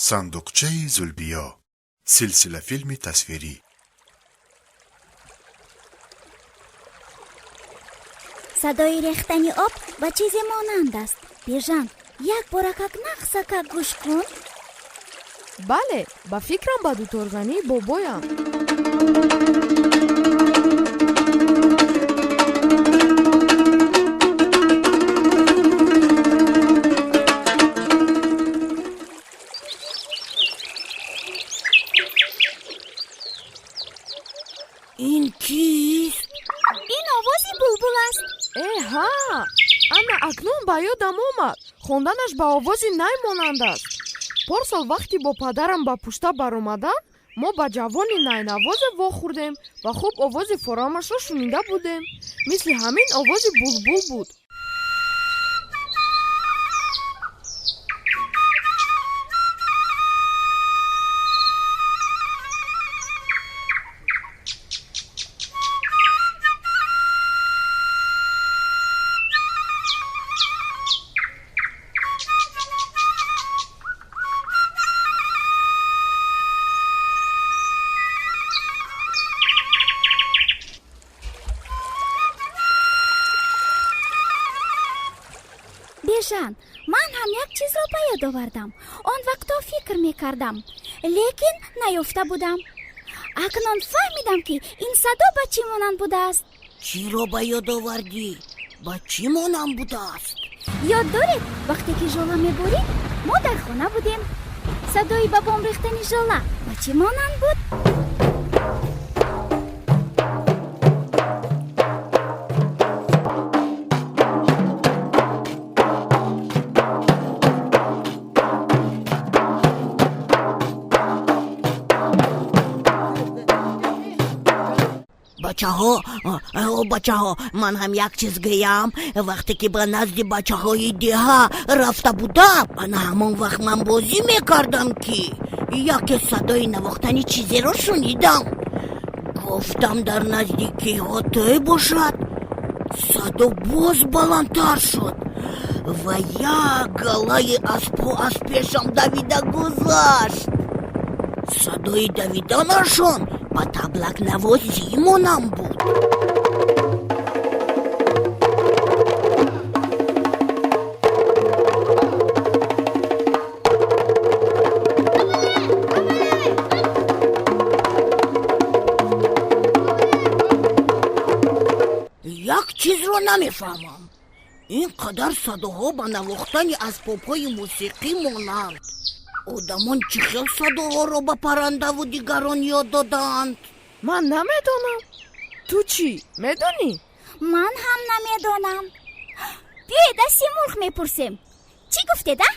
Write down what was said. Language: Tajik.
Сандуқчаи Зулбиё, силсилафилми тасвирӣ. Садои рехтани об ба чизе монанд аст. Бежан, як боракак нағзакак гӯш кун. Бале, ба фикрам, ба дуторзании бобоям. Ин кист? Ин овози булбул аст. Э ҳа, ана акнун ба ёдам омад, хонданаш ба овози най монанд аст. Порсол, вақте бо падарам ба пушта баромадам, мо ба ҷавони найнавозе вохӯрдем ва хуб овози форамашро шунида будем. Мисли ҳамин овози булбул буд. Бежан, ман ҳам як чизро ба ёд овардам. Он вақтҳо фикр мекардам, лекин наёфта будам. Акнун фаҳмидам, ки ин садо ба чӣ монанд будааст. Чиро ба ёд овардӣ? Ба чӣ монанд будааст? Ёд доред, вақте ки жола меборид, мо дар хона будем? Садои ба бом рехтани жола ба чӣ монанд буд? Бачаҳо, бачаҳо, ман ҳам як чиз гӯям. Вақте ки ба назди бачаҳои деҳа рафта будам, ана ҳамон вақт ман бозӣ мекардам, ки яке садои навохтани чизеро шунидам. Гуфтам, дар наздикиҳо тӯй бошад. Садо боз баландтар шуд ва як галаи аспҳо аз пешам давида гузашт. Садои давиданашон ба таблакнавозӣ монанд буд. Як чизро намефаҳмам: ин қадар садоҳо ба навохтани асбобҳои мусиқӣ монанд. Одамон чӣ хел садоҳоро ба паррандаву дигарон ёд додаанд? Ман намедонам. Ту чӣ медонӣ? Ман ҳам намедонам. Биёед, аз Симурғ мепурсем. Чӣ гуфтед, а?